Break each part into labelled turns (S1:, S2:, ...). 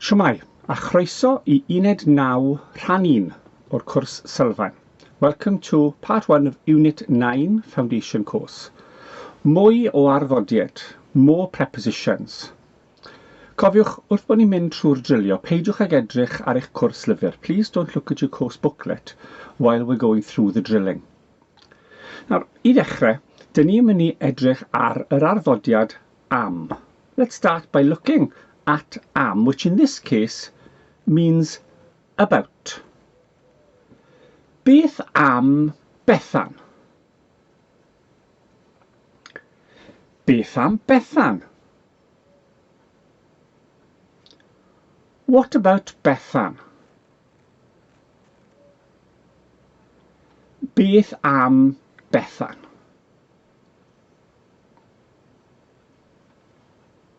S1: Shwmae, a chroeso i Uned 9, Rhan 1 o'r cwrs Sylfaen. Welcome to Part 1 of Unit 9 Foundation Course. Mwy o arddodiad, more prepositions. Cofiwch, wrth bod ni'n mynd trwy'r drilio, peidiwch ag edrych ar eich cwrs lyfr. Please don't look at your course booklet while we're going through the drilling. Nawr, i ddechrau, dyn ni'n mynd i edrych ar yr arddodiad am. Let's start by looking at am, which in this case means about. Beth am Bethan? Beth am Bethan? What about Bethan? Beth am Bethan?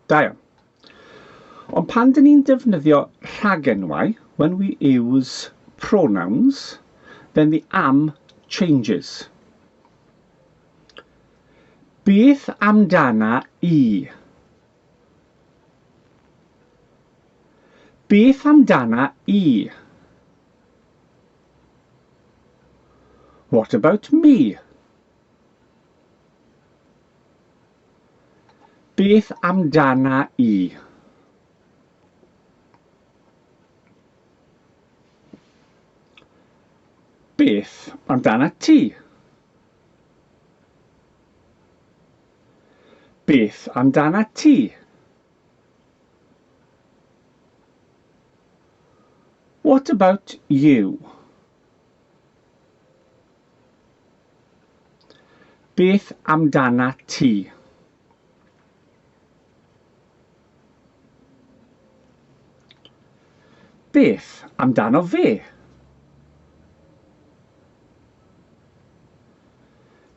S1: Da iawn. Ond pan dyn ni'n defnyddio rhagenwau, when we use pronouns, then the am changes. Beth amdana i? Beth amdana i? What about me? Beth amdana i? Beth amdana ti? Beth amdana ti? What about you? Beth amdana ti? Beth amdano fe?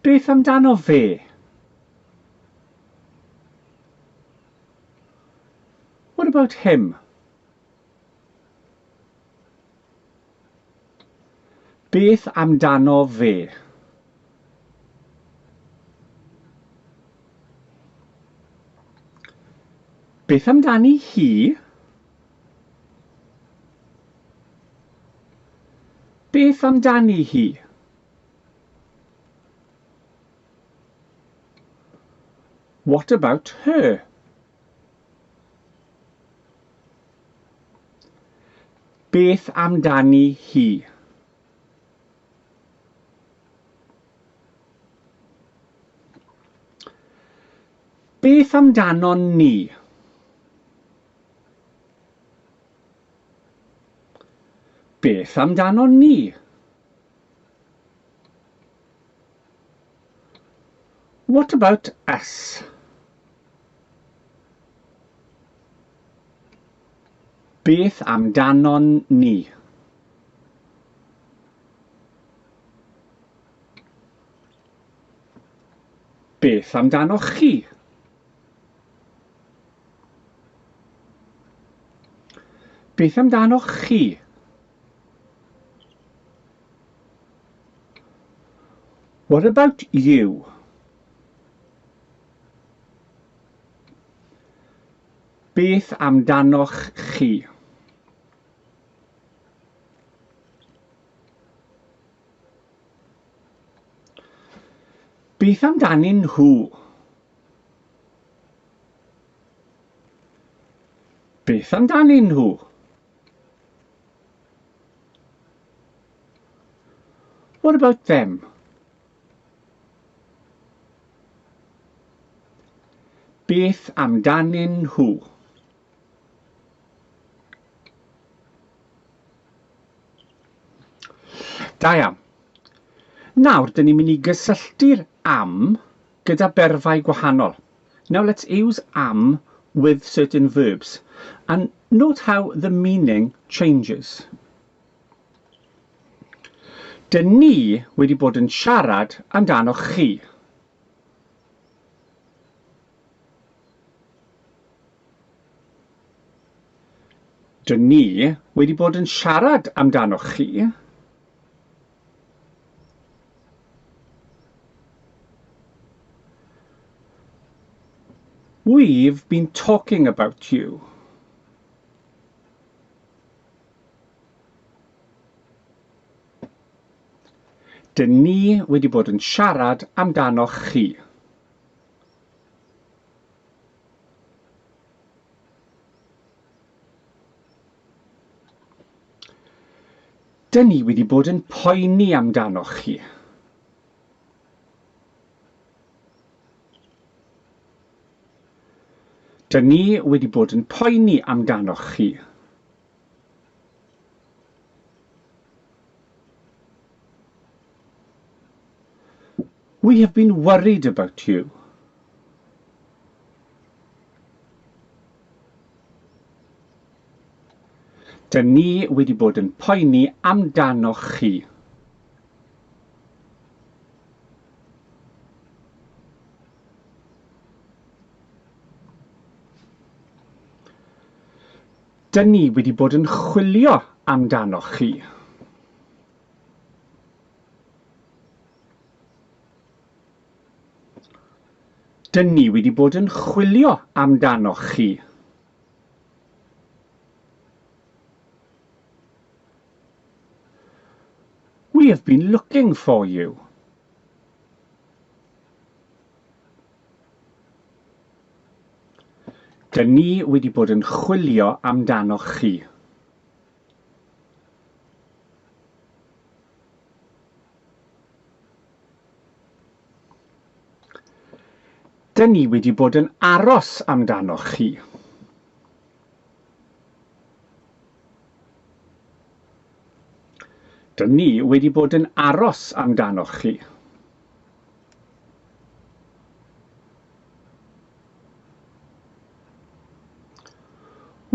S1: Beth amdano fe? What about him? Beth amdano fe? Beth amdani hi? Beth amdani hi? What about her? Beth amdani hi? Beth amdanon ni? Beth amdanon ni? What about us? Beth amdanon ni? Beth amdanoch chi? Beth amdanoch chi? What about you? Beth amdanoch chi? Beth amdanyn nhw? Beth amdanyn nhw? What about them? Beth amdanyn nhw? Da iawn. Nawr, dyn ni'n mynd i gysylltu'r am gyda berfau gwahanol. Now let's use am with certain verbs and note how the meaning changes. Dyn ni wedi bod yn siarad amdanoch chi. Dyn ni wedi bod yn siarad amdanoch chi. We've been talking about you. Dyn ni wedi bod yn siarad amdanoch chi. Dyn ni wedi bod yn poeni amdanoch chi. Dyn ni wedi bod yn poeni amdanoch chi. We have been worried about you. Dyn ni wedi bod yn poeni amdanoch chi. Dyn ni wedi bod yn chwilio amdanoch chi. Dyn ni wedi bod yn chwilio amdanoch chi. We have been looking for you. Dyn ni wedi bod yn chwilio amdanoch chi. Dyn ni wedi bod yn aros amdanoch chi. Dyn ni wedi bod yn aros amdanoch chi.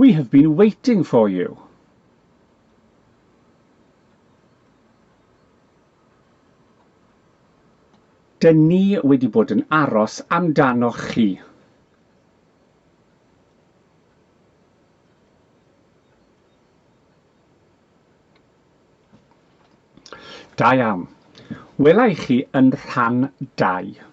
S1: We have been waiting for you. Dyn ni wedi bod yn aros amdanoch chi. Da iawn. Wela i chi yn rhan 2.